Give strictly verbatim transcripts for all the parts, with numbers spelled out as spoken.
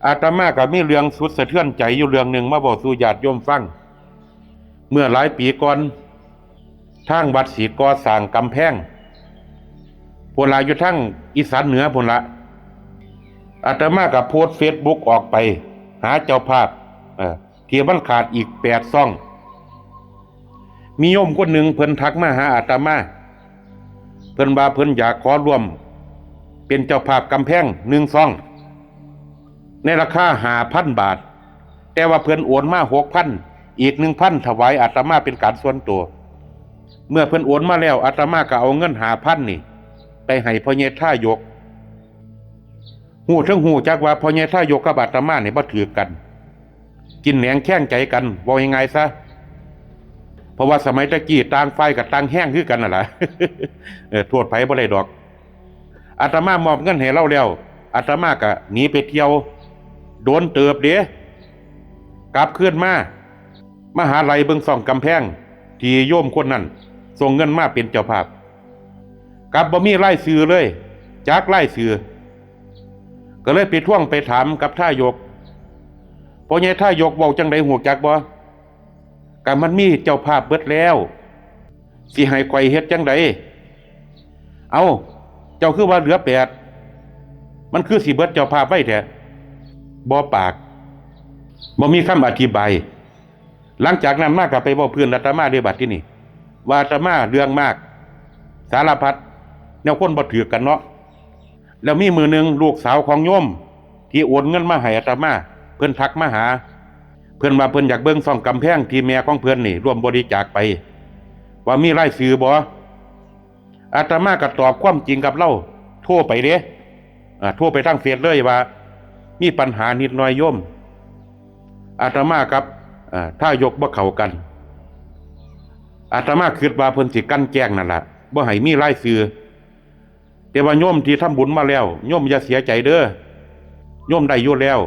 อาตมาก็มีเรื่องสุดสะเทือนใจอยู่เรื่องหนึ่งมาบอกสู่ญาติโยมฟัง เมื่อหลายปีก่อน ทางวัดสิก่อสร้างกำแพง พุ้นละ อยู่ทางอีสานเหนือพุ้นละ อาตมาก็โพสต์เฟซบุ๊กออกไป หาเจ้าภาพ เอ่อ ที่มันขาดอีกแปดซ่อง มีโยมคนหนึ่งเพิ่นทักมาหาอาตมา เพิ่นว่าเพิ่นอยากขอร่วมเป็นเจ้าภาพกำแพงหนึ่งซ่อง ในราคาห้าพันบาท แต่ว่าเพิ่นโอนมาหกพัน อีกหนึ่งพันถวายอาตมาเป็นการส่วนตัว เมื่อเพิ่นโอนมาแล้ว อาตมาก็เอาเงินห้าพันนี่ ไปให้พ่อใหญ่ทายก ฮู้เถิงฮู้จักว่าพ่อใหญ่ทายกกับอาตมานี่บ่ถือกัน กินแหนงแข้งใจกัน เว้าง่ายๆซะ เพราะว่าสมัยตะกี้ต่างฝ่ายก็ต่างแฮงคือกันนั่นล่ะ เออ โทษไผบ่ได้ดอก อาตมามอบเงินให้ลาวแล้ว อาตมาก็หนีไปเที่ยว โดนเติบเด้ กลับคืนมา มาหาไล่เบิ่งซ่องกำแพง ที่โยมคนนั้นส่งเงินมาเป็นเจ้าภาพ กลับบ่มีรายชื่อเลย จักรายชื่อ ก็เลยไปทวงไปถามกับทายก พ่อใหญ่ทายกเว้าจั่งใดฮู้จักบ่ ก็มันมีเจ้าภาพเบิดแล้ว สิให้ข้อยเฮ็ดจั่งใด เอ้า เจ้าคือว่าเหลือแปด มันคือสิเบิดเจ้าภาพไวแท้ บ่ปาก บ่มีคำอธิบาย หลังจากนั้นมาก็ไปเว้าพื้นอาตมาเด้บัดทีนี้ ว่าอาตมาเรื่องมาก สารพัด แนวคนบ่ถือกันเนาะ แล้วมีมื้อหนึ่งลูกสาวของโยมที่โอนเงินมาให้อาตมา เพิ่นทักมาหา เพิ่นว่าเพิ่นอยากเบิ่งซ่องกำแพงที่แม่ของเพิ่นนี่ร่วมบริจาคไป ว่ามีรายชื่อบ่ อาตมาก็ตอบความจริงกับลาว โทรไปเด้ อ่า โทรไปทางเฟซเลยว่า มีปัญหานิดหน่อยโยม อาตมากับ อ่า ทายกบ่เข้ากัน อาตมาคิดว่าเพิ่นสิกลั่นแกล้งนั่นล่ะ บ่ให้มีรายชื่อ แต่ว่าโยมที่ทำบุญมาแล้ว โยมอย่าเสียใจเด้อ โยมได้อยู่แล้ว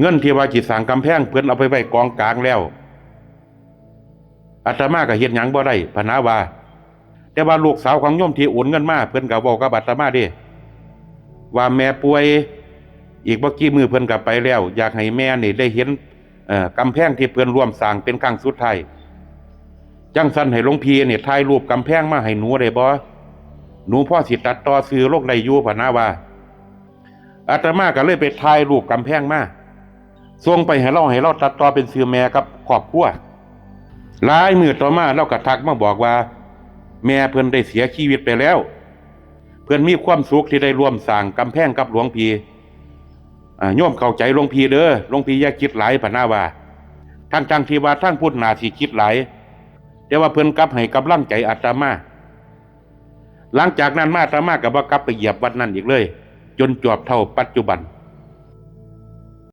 เงินที่ว่าสิสร้างกำแพงเพิ่นเอาไปไว้กองกลางแล้ว อาตมาก็เฮ็ดหยังบ่ได้ พะนาว่า แต่ว่าลูกสาวของโยมที่โอนเงินมา เพิ่นก็เว้ากับอาตมาเด้ ว่าแม่ป่วย อีกบ่กี่มื้อเพิ่นก็ไปแล้ว อยากให้แม่นี่ได้เห็น เอ่อ กำแพงที่เพิ่นร่วมสร้างเป็นครั้งสุดท้าย จั่งซั้นให้หลวงพี่นี่ถ่ายรูปกำแพงมาให้หนูได้บ่ หนูพอสิตัดต่อชื่อลงได้อยู่ พะนาว่า อาตมาก็เลยไปถ่ายรูปกำแพงมา ส่งไปให้ลาว ให้ลาวตัดต่อเป็นชื่อแม่กับครอบครัว หลายมื้อต่อมาลาวก็ทักมาบอกว่า แม่เพิ่นได้เสียชีวิตไปแล้ว เพิ่นมีความสุขที่ได้ร่วมสร้างกำแพงกับหลวงพี่ อ่า โยมเข้าใจหลวงพี่เด้อ หลวงพี่อย่าคิดหลาย พะนาว่า ทั้งๆที่ว่าทางพุ้นน่าสิคิดหลาย แต่ว่าเพิ่นกลับให้กำลังใจอาตมา หลังจากนั้นมาอาตมาก็บ่กลับไปเหยียบวัดนั้นอีกเลย จนจวบเท่าปัจจุบัน